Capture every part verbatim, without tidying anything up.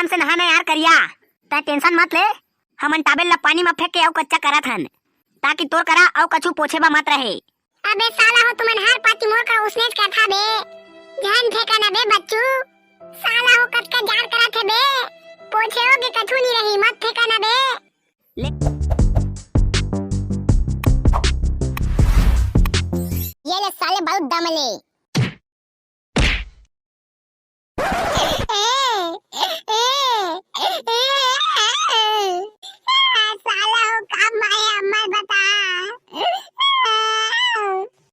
से नहा ना यार करिया, तै tension मत ले। हमन towel ला पानी म फेंक के अउ कच्चा करत हन, ताकि तोर करा अउ कछु पोछे बा मत रहे। अबे साला हो, तुमन हर पाती मोर करा उसनेच करथा बे। झन फेंका ना बे बच्चू। साला हो, कतका जाड़ करत हे बे। पोछे होगे कछु नी रही, मत फेंका ना बे। ले। ये ले साले, बहुत दम ले। साला हो, का मारे अम्मा बता।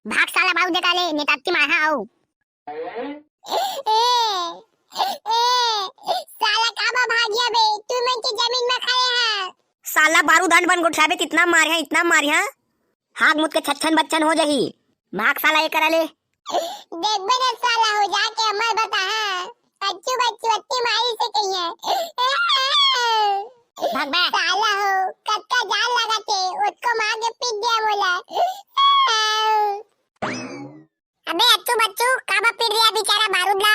भाग साला, बाऊ देखा ले, नेताती मार, हाँ, आओ। ए, ए, साला काबर भागिया बे? तुमन के जमीन म खड़े हा। साला बारूद अंड बन गोठियाबे, इतना मारिहा, इतना मारिहा, हाग मुत के छच्छन बच्छन हो जाही। भाग साला, ये करा ले। देखबे ना साला, हो जाके अमर बता, हाँ। अच्छू बच्चू अत्ती मारी से कहिए। भाग बे। साला हो, कतका जान लगा थे, उसको मार के पीट दिया बोला। अबे अच्छू बच्चू, काबर पीट रिहा बिचारा बारूद ला?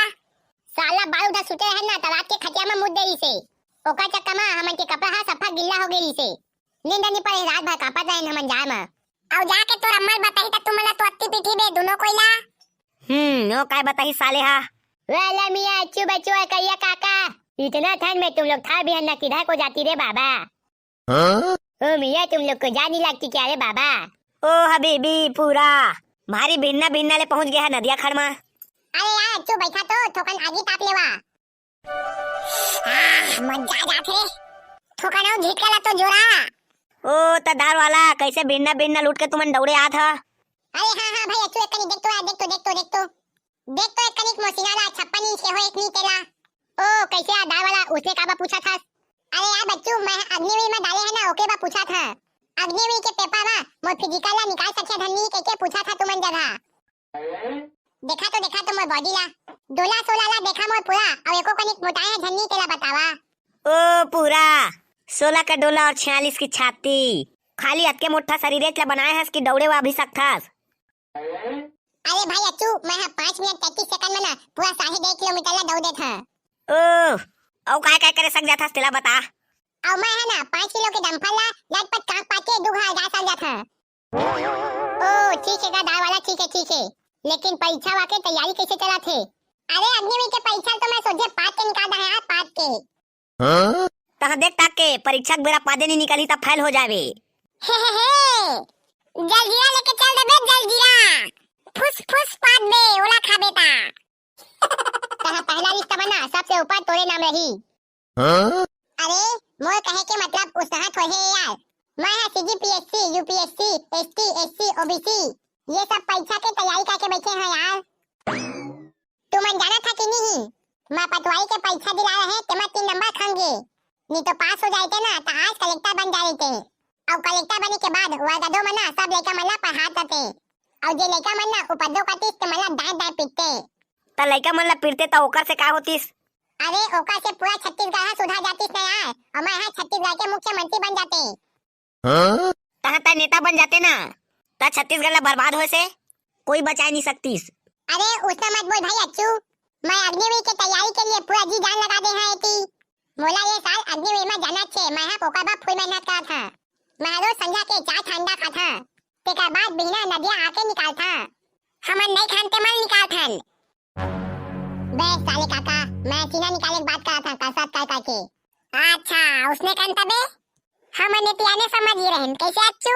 साला बारूद ह सुते रहे ना, त रात के खटिया म मुत दे रिसे। ओकर चक्कर म हमन के कपड़ा ह सफा गिल्ला हो गे रिसे। नींद नी पड़े, रात भर कांपत रहेन हमन जाए म। अउ जाके तोर अम्मा ल बताही त तुमन ला तो अत्ती पीटही बे, दुनो कोई ला। हम्म, ओ काय बताही साले हा? वाला मियाँ अच्छू बच्चू अउ करिया काका, इतना ठंड में तुम लोग था बिहन ना किधर को जाती रे बाबा? हाँ? ओ मियाँ, तुम लोग को जान नहीं लगती क्या रे बाबा? ओ हबीबी, पूरा भारी भिन्ना भिन्ना ले पहुंच गया है नदिया खड़ मा। अरे यार, अच्छू बैठा तो, थोकन आगी ताप लेवा। आह, मजा आ जात रे। थोकन अउ झिटका ला तो जोरा। ओ त दार वाला, कैसे भिन्ना भिन्ना लूट के तुमन दौड़े आत ह? अरे हाँ, हाँ भाई, अच्छू एक कनी देख तो यार, देख तो, देख तो, देख तो। देख तो एक कनिक मोसिना ला, छप्पन इंच के हो एक नी तेला। ओ, कैसे आ दार वाला, उसने काबर पूछा था? अरे यार बच्चू, मैं अग्निवीर में डाले है ना, ओके बा पूछा था। अग्निवीर के पेपर में मोर physical ला निकाल सके धन्नी के, के पूछा था तुमन जगह। देखा तो, देखा तो मोर body ला। डोला सोला ला देखा मोर पूरा, अउ एको कनिक मोटाए है धन्नी तेला बतावा। ओ पूरा, सोलह का डोला और छियालीस की छाती। खाली अतके मोटा शरीर ला बनाए हस कि दौड़े वा अभी सकथस? अरे भाई अच्छू, मैं ह पाँच मिनट तैंतीस सेकंड में ना पूरा साढ़े डेढ़ किलोमीटर ला दौड़ देत हं। ओ, अउ काय काय करे सक जाथस तेला बता। अउ मैं ह ना पाँच किलो के डंपर ला लटपट कांप पाके दू घाल जा सक जाथं। ओ, ठीक हे गा दार वाला, ठीक हे, ठीक हे। लेकिन परीक्षा वा के तैयारी कैसे चलत हे? अरे अग्निवीर के परीक्षा तो मैं सोझे पाद के निकाल दे हंव यार, पाद के। हाँ? तहाँ देख ताक के, परीक्षा के बेरा पादे नी निकलही त fail हो जाबे। हे, हे, हे। जलजीरा लेके चल देबे, जलजीरा। फुस फुस पादबे, ओला खाबे ता। तहाँ पहला list म ना, सबसे ऊपर तोरे नाम रही। हाँ? अरे, मोर कहे के मतलब उसनहा थोड़े हे यार। मैं ह CGPSC, UPSC, ST, SC, OBC, ये सब परीक्षा के तैयारी करके बैठे हंव यार। तुमन जानत हा कि नहीं, मैं पटवारी के परीक्षा दिला रहे, तेमा तीन नंबर खंगे। नी तो पास हो जाते ना, त आज कलेक्टर बन जा रहिते। अउ कलेक्टर बने के बाद वर्ग दो म ना सब लइका मन ला पढ़ात रहिते। अउ जे लइका मन ना उपद्रव करतिस, ते मन ला डांट डांट पीटते। त लइका मन ला पीटते त ओकर से का होतिस? अरे, ओकर से पूरा छत्तीसगढ़ ह सुधर जातिस ना यार, अउ मैं ह छत्तीसगढ़ के मुख्यमंत्री बन जाते। हाँ? तहाँ तय नेता बन जाते ना, त छत्तीसगढ़ ला बर्बाद होए से कोई बचाए नहीं सकतीस। अरे, उसने मत बोल भाई अच्छू, मैं अग्निवीर के तैयारी के लिए पूरा जी जान लगा दे हंव एती। मोला ये साल अग्निवीर में जाना छे, मैं ह ओकर बर full मेहनत करत हंव। मैं रोज संझा के चाय ठंडा खाथंव, तेकर बाद बिहना नदिया आके निकालथंव। हमन नहीं खान ते मन निकालथन। बे साले काका, मैं सीना निकाले के बात करत हंव, कसरत कर करके। अच्छा, उसने कहन तबे? हमन एती आने समझ गे रहन, कैसे अच्छू?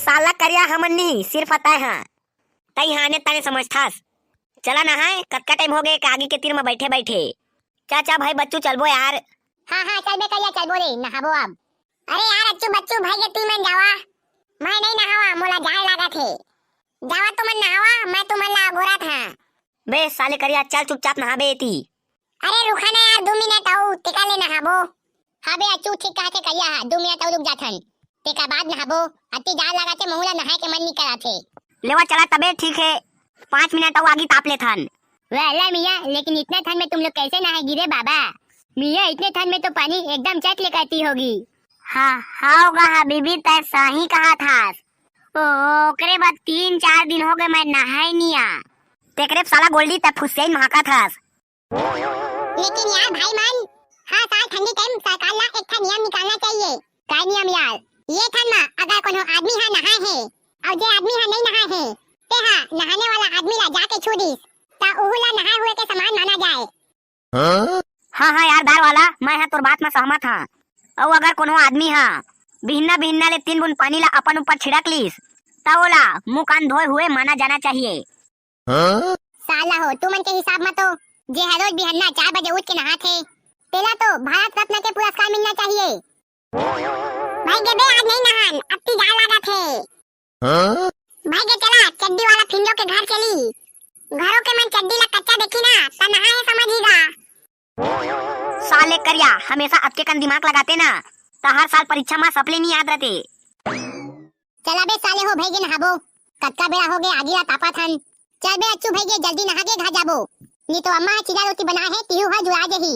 साला करिया हमन नहीं, सिर्फ तय हा। तई हा आने ताने समझथास। चला नहाए, कतका टाइम हो गए आगी के तीर में बैठे बैठे। चा चा भाई बच्चू चलबो यार। हाँ हाँ चलबे करिया चलबो रे, नहाबो अब। अरे यार अच्छू बच्चू भाई के तुमन जावा, मैं नहीं नहावा, मोला जाड़ लागत हे। जावा तुमन नहावा, मैं तुमन ला अगोरत हा। बे साले करिया चल चुपचाप नहाबे एती। अरे रुका ना यार, दू मिनट अउ, तेकर ले नहाबो। हाँ बे, अच्छू ठीक कहाथे करिया हा, दू मिनट अउ रुक जाथन, तेकर बाद नहाबो। अति जाड़ लागथे, महू ला नहाए के मन नी कराथे। लेवा चला तबे ठीक हे, पाँच मिनट अउ आगी ताप लेथन। वाला मियाँ, लेकिन इतना ठंड में तुम लोग कैसे नहाएगी रे बाबा? मियाँ, इतने ठंड में तो पानी एकदम चट ले करती होगी। हाँ, हाँ होगा हबीबी, तय सही कहाथस। ओ, ओकरे बाद तीन चार दिन हो गए मैं नहाए नी आ। तेकरे साला गोल्डी तय फुसियाइन महाका थस। लेकिन यार भाई मन, हर साल ठंडी टाइम सरकार ला एक ठा नियम निकालना चाहिए। का नियम यार? ये ठन म अगर कोनो आदमी ह नहाए हे अउ जे आदमी ह नहीं नहाए हे, ते ह नहाने वाला आदमी ला जाके छू दिस, त उहू ला नहाए हुए के समान माना जाए। हाँ हाँ यार दार वाला, मैं ह तोर बात म सहमत हाँ। अउ अगर कोनो आदमी ह बिहन्ना बिहन्ना ले तीन बूंद पानी ला अपन ऊपर छिड़क लिस, त ओला मुंह कान धोए हुए माना जाना चाहिए। साला हो, तुमन के हिसाब म तो जे ह रोज बिहन्ना चार बजे उठ के नहाथे, तेला तो भारत रत्न के पुरस्कार मिलना चाहिए। भाई गे बे, आज नहीं नहान, अत्ती जाड़ लागत हे। भाई गे चला, चड्डी वाला फिंजो के घर चली। घरों के मन चड्डी ला कच्चा देखी ना, त नहा हे समझ ही गा। साले करिया, हमेशा अतके कन दिमाग लगाते ना, त हर साल परीक्षा म सफले नहीं याद रहते। चला बे साले हो, भई गे नहाबो, कतका बेरा हो गे, आगी ला तापत हन। चल बे अच्छू, भई गे जल्दी नहा के घर जाबो, नी तो अम्मा ह चीला रोटी बनाए हे, तिहू ह जुड़ा जही।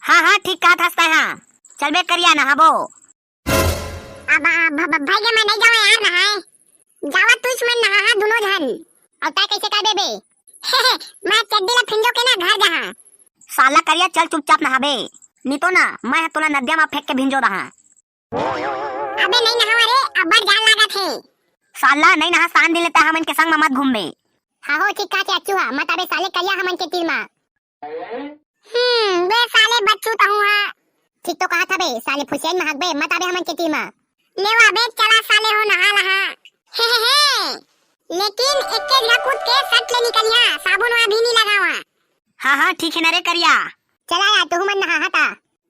हाँ हाँ, ठीक कहत हस तैं हा। चल बे करिया, नहाबो। अब, अब, अब भई गे मैं नहीं जाऊँ यार नहाए, जावा तुझ मन नहा हा दुनो झन। अब तैं कैसे कहबे बे? मैं चड्डी ला फिंजो के ना घर जहाँ। साला करिया चल चुपचाप नहाबे, नी तो ना मैं ह तोला नदिया म फेंक के भिंजो दहा। अबे नहीं नहावा रे, अब्बड़ जाड़ लागत हे। साला नहीं नहा, शांत दिन ले तैं हमन के संग म मत घूमबे। हाँ हो, ठीक कहा थे अच्छू हा, मत आबे साले करिया हमन के तीर म। हम्म, बे साले बच्चू तहूँ हा। ठीक तो कहा था बे, साले फुसियन महक बे, मत आबे हमन के तीर म। लेवा बे, चला साले हो नहा लहा। हे, हे, हे। लेकिन एके झकुत के सट ले निकलिया, साबुन वा भी नहीं लगावा। हाँ, हाँ, ठीक है ना रे करिया। चला यार, तुहू मन नहा हा ता।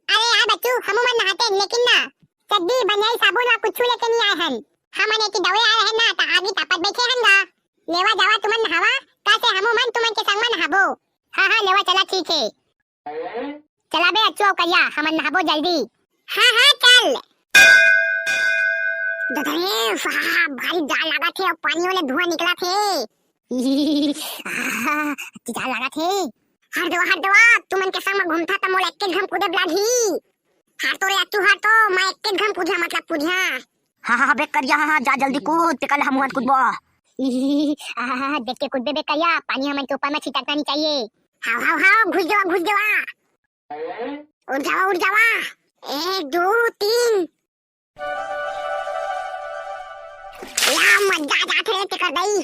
अरे यार बच्चू, हमू मन नहाते, लेकिन ना, चड्डी, बनियाई, साबुन वा कुछू लेके नहीं आए हन। हमन एती दौड़े आए हन ना, त आगी तापत बैठे हन गा। लेवा जावा तुमन नहावा, का से हमू मन तुमन के संग म नहाबो। हाँ, हाँ, लेवा चला, ठीक है। चला बे अच्छू अउ करिया, हमन नहाबो जल्दी। हाँ, हाँ, चल। ददा रे, वाह, भारी जाड़ लागत हे, अउ पानी वाले धुआं निकलत हे। आहा, अति जाड़ लागत हे। हर देवा, हर देवा, तुमन के संग म घूमथा त मोला एक्के घम कूदे लागही। हर तो रे अच्छू, हर तो, मैं एक्के घम कूदिया, मतलब कूदिया। हाँ, हाँ, हाँ, बे करिया, हाँ, हाँ, जा जल्दी कूद, तेकर ले हमू हन कूदबो। आहा, देख के कूदबे बे करिया, पानी हमन के ऊपर म छिटकना नहीं चाहिए। हाव, हाव, हाव, घुस देवा, घुस देवा। उठ जावा, उठ जावा। एक, दो, तीन। या मजा आ जात हे तेकर दई।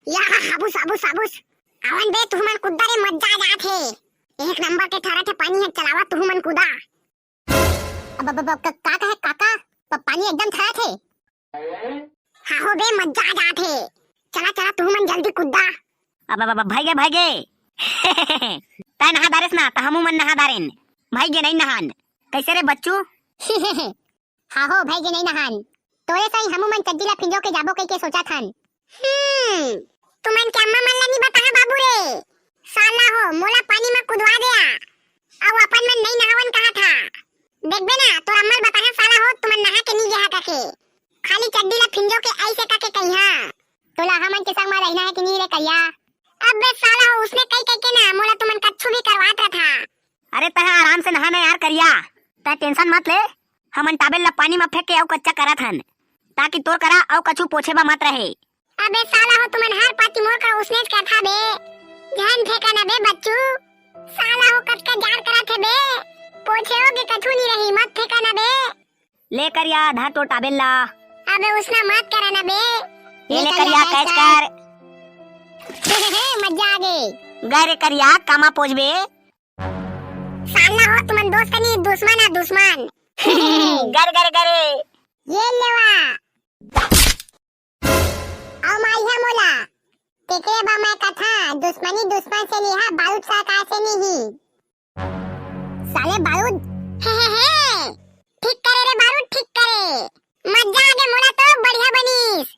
या हाबुस, हाबुस, हाबुस। आवन बे, तुहू मन कूदा रे, मजा आ जात हे। एक नंबर के ठहरत हे पानी हे, चलावा तुहू मन कूदा। अब, अब, अब, का, का कहे काका? प-, पानी एकदम ठहरत हे। हाँ हो बे, मजा आ जात हे। चला, चला, तुहू मन जल्दी कूदा। अब, अब, अब, भई गे, भई गे। तैं नहा डारेस ना, त हमू मन नहा डारेन। भई गे नहीं नहान। कैसे रे बच्चू? हाँ हो, भई गे नहीं नहान। तोरे सही हमू मन चड्डी ला फिंजो के जाबो कहिके सोचत हन। हम्म, तुमन के अम्मा मन ला नहीं बताहा बाबू रे। साला हो, मोला पानी म कुदवा दे आ। अउ अपन मन नहीं नहावन कहा था। देखबे ना, तोर अम्मा ल बताहा साला हो, तुमन नहा के नहीं गया कके। खाली चड्डी ला फिंजो के ऐसे कके कहिहा। तोला हमन के संग म रहिना हे कि नहीं रे करिया? अबे साला हो, उसने कही कही के ना, मोला तुमन कच्छु भी करवात रथा। अरे तैं आराम से नहा ना यार करिया, तैं tension मत ले, हमन towel ला पानी म फेंक के अउ कच्चा करत हन, ताकि तोर करा अउ कछु पोछे बा मत रहे। अबे साला हो, तुमन हर पाती मोर करा उसनेच करथा बे, झन फेंका ना बे बच्चू। साला हो, कतका जाड़ करत हे बे, पोछे हो के कछु नहीं रही, मत फेंका ना बे। ले करिया, धर तोर towel ला। अबे उसना मत करा ना बे। ये ले ले करिया, करिया, catch catch कर। कर। मजा आ गे। गे रे करिया, कामा पोछबे। साला हो, तुमन दोस्त नहीं, दुश्मन है, दुश्मन। गे रे, गे रे, गे रे। ये लेवा। अउ मारिहा मोला। तेकरे बा मैं कथा, दुश्मनी दुश्मन से निहा, बारूद सरकार से नहीं। साले बारूद। हे, हे, हे। ठीक करे रे बारूद, ठीक करे। मजा आ गे मोला तो, बढ़िया बनिस।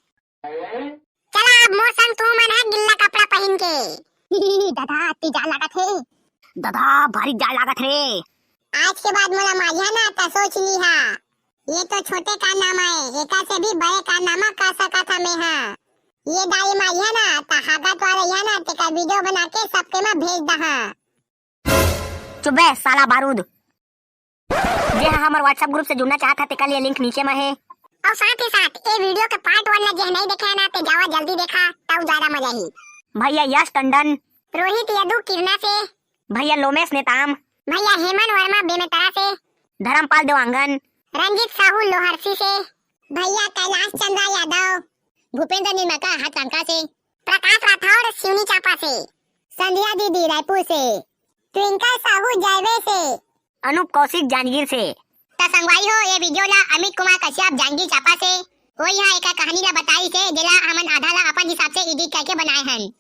चला अब मोर संग तुमन ह गिल्ला कपड़ा पहिन के। ददा, अति जाड़ लागत हे। ददा, भारी जाड़ लागत रे। आज के बाद मोला मारिहा ना, त सोच लिहा। ये तो छोटे कारनामा हे, एकर से भी बड़े कारनामा कर सकत हा मैं हा। ये दाई मारिहा ना, त हागत वाला रहिहा ना, तेकर video बना के सबके म भेज दहा। चुप बे, साला बारूद। जे हा हमर WhatsApp group से जुड़ना चाहत हा, तेकर लिए link नीचे म हे। अउ साथ ही साथ, ये video के part one ला जे नहीं देखे हे ना, ते जावा जल्दी देखा, तब ज्यादा मजा ही। भैया यश टंडन। रोहित यदु किरना से। भैया लोमेश नेताम। भैया हेमंत वर्मा बेमेतरा से। धर्मपाल देवांगन। रंजीत साहू लोहरसी से। भैया कैलाश चंद्रा यादव। भूपेंद्र निमका हाथरंका से। प्रकाश राठौड़ सिवनी चांपा से। संध्या दीदी रायपुर से। ट्विंकल साहू जयवे से। अनूप कौशिक जांजगीर से। त संगवारी हो, ये वीडियो ला अमित कुमार कश्यप जांजगीर चांपा से, वो यहाँ एक कहानी ला बताई से, जेला हमन आधा ला अपन हिसाब से एडिट करके बनाए हन।